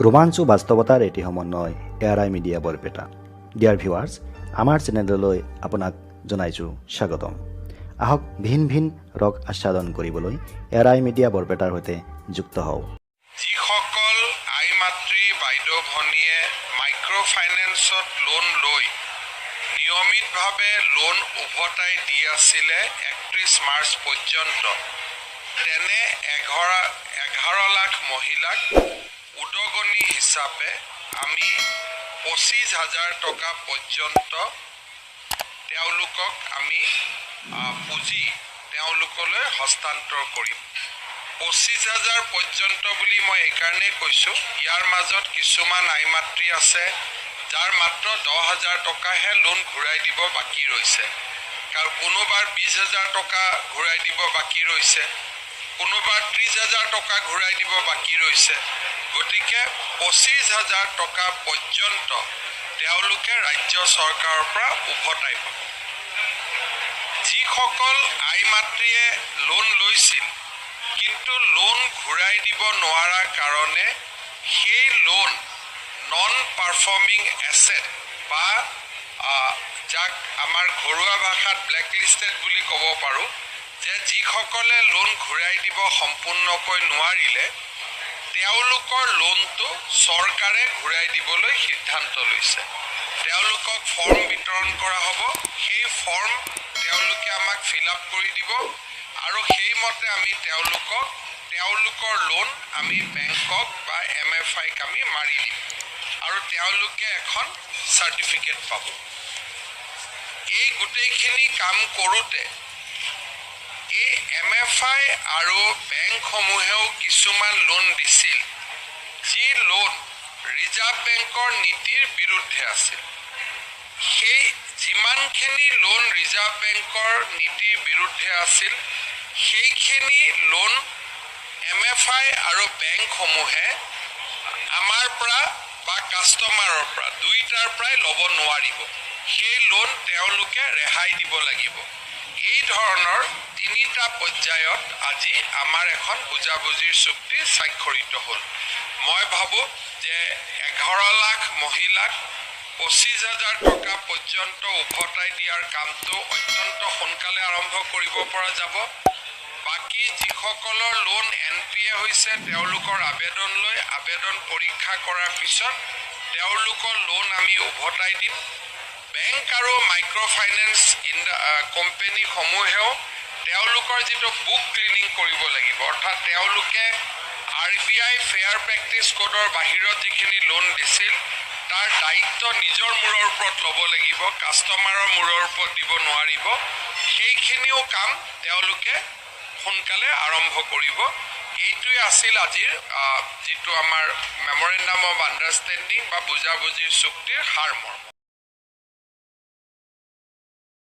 ৰোমাঞ্চো বাস্তৱতাৰ এটি সমন্বয় ARI media Barpeta. Dear viewers, আমাৰ চেনেললৈ আপোনাক জনাইছোঁ স্বাগতম। আহক ভিন ভিন ৰস আস্বাদন কৰিবলৈ এআৰআই মিডিয়া বৰপেটাৰ সৈতে যুক্ত হওঁ। যিসকল আই মাতৃ, বাইদেউ, ভনীয়ে মাইক্ৰ' ফাইনেন্সত লোন লৈ নিয়মিতভাৱে লোন উভতাই দি আছিলে 31 মাৰ্চ পৰ্যন্ত, তেনে 11 লাখ মহিলাক উদগনি হিচাপে আমি 25,000 টকা পৰ্যন্ত তেওঁলোকক আমি পুঁজি তেওঁলোকলৈ হস্তান্তৰ কৰিম। 25,000 পৰ্যন্ত বুলি মই এইকাৰণেই কৈছোঁ, ইয়াৰ মাজত কিছুমান আই মাতৃ আছে যাৰ মাত্ৰ 10,000 টকাহে লোন ঘূৰাই দিব বাকী ৰৈছে, কাৰণ কোনোবাৰ 20,000 টকা ঘূৰাই দিব বাকী ৰৈছে, কোনোবাৰ 30,000 টকা ঘূৰাই দিব বাকী ৰৈছে। গতিকে 25,000 টকা পৰ্যন্ত তেওঁলোকে ৰাজ্য চৰকাৰৰ পৰা উভতাই পাব। যিসকল আই মাতৃয়ে লোন লৈছিল কিন্তু লোন ঘূৰাই দিব নোৱাৰাৰ কাৰণে সেই লোন নন পাৰফৰ্মিং এছেট বা যাক আমাৰ ঘৰুৱা ভাষাত ব্লেক লিষ্টেড বুলি ক'ব পাৰোঁ, যে যিসকলে লোন ঘূৰাই দিব সম্পূৰ্ণকৈ নোৱাৰিলে, তেওঁলোকৰ লোনটো চৰকাৰে ঘূৰাই দিবলৈ সিদ্ধান্ত লৈছে। তেওঁলোকক ফৰ্ম বিতৰণ কৰা হ'ব। সেই ফৰ্ম তেওঁলোকে আমাক ফিল আপ কৰি দিব আৰু সেইমতে আমি তেওঁলোকক তেওঁলোকৰ লোন আমি বেংকক বা এমএফআইক আমি মাৰি দিম আৰু তেওঁলোকে এখন চাৰ্টিফিকেট পাব। এই গোটেইখিনি কাম কৰোঁতে এই এমএফআই আৰু বেংকসমূহেও কিছুমান লোন দিছিল, যি লোন ৰিজাৰ্ভ বেংকৰ নীতিৰ বিৰুদ্ধে আছিল। সেই যিমানখিনি লোন ৰিজাৰ্ভ বেংকৰ নীতিৰ বিৰুদ্ধে আছিল, সেইখিনি লোন এমএফআই আৰু বেংকসমূহে আমাৰ পৰা বা কাষ্টমাৰৰ পৰা, দুইটাৰ পৰাই ল'ব নোৱাৰিব। সেই লোন তেওঁলোকে ৰেহাই দিব লাগিব। এই ধৰণৰ তিনিটা পৰ্যায়ত আজি আমাৰ এখন বুজাবুজিৰ চুক্তি স্বাক্ষৰিত হ'ল। মই ভাবোঁ যে 11 লাখ মহিলাক 25,000 টকা পৰ্যন্ত উভতাই দিয়াৰ কামটো অত্যন্ত সোনকালে আৰম্ভ কৰিব পৰা যাব। বাকী যিসকলৰ লোন এনপিএ হৈছে, তেওঁলোকৰ আবেদন লৈ আবেদন পৰীক্ষা কৰাৰ পিছত তেওঁলোকৰ লোন আমি উভতাই দিম। বেংক আৰু মাইক্ৰ' ফাইনেন্স কোম্পেনীসমূহেও তেওঁলোকৰ যিটো বুক ক্লিনিং কৰিব লাগিব, অৰ্থাৎ তেওঁলোকে আৰবিআই ফেয়াৰ প্ৰেক্টিছ কোডৰ বাহিৰত যিখিনি লোন দিছিল, তাৰ দায়িত্ব নিজৰ মূৰৰ ওপৰত ল'ব লাগিব, কাষ্টমাৰৰ মূৰৰ ওপৰত দিব নোৱাৰিব। সেইখিনিও কাম তেওঁলোকে সোনকালে আৰম্ভ কৰিব। এইটোৱে আছিল আজিৰ যিটো আমাৰ মেমৰেণ্ডাম অফ আণ্ডাৰষ্টেণ্ডিং বা বুজাবুজিৰ চুক্তিৰ সাৰমৰ্ম।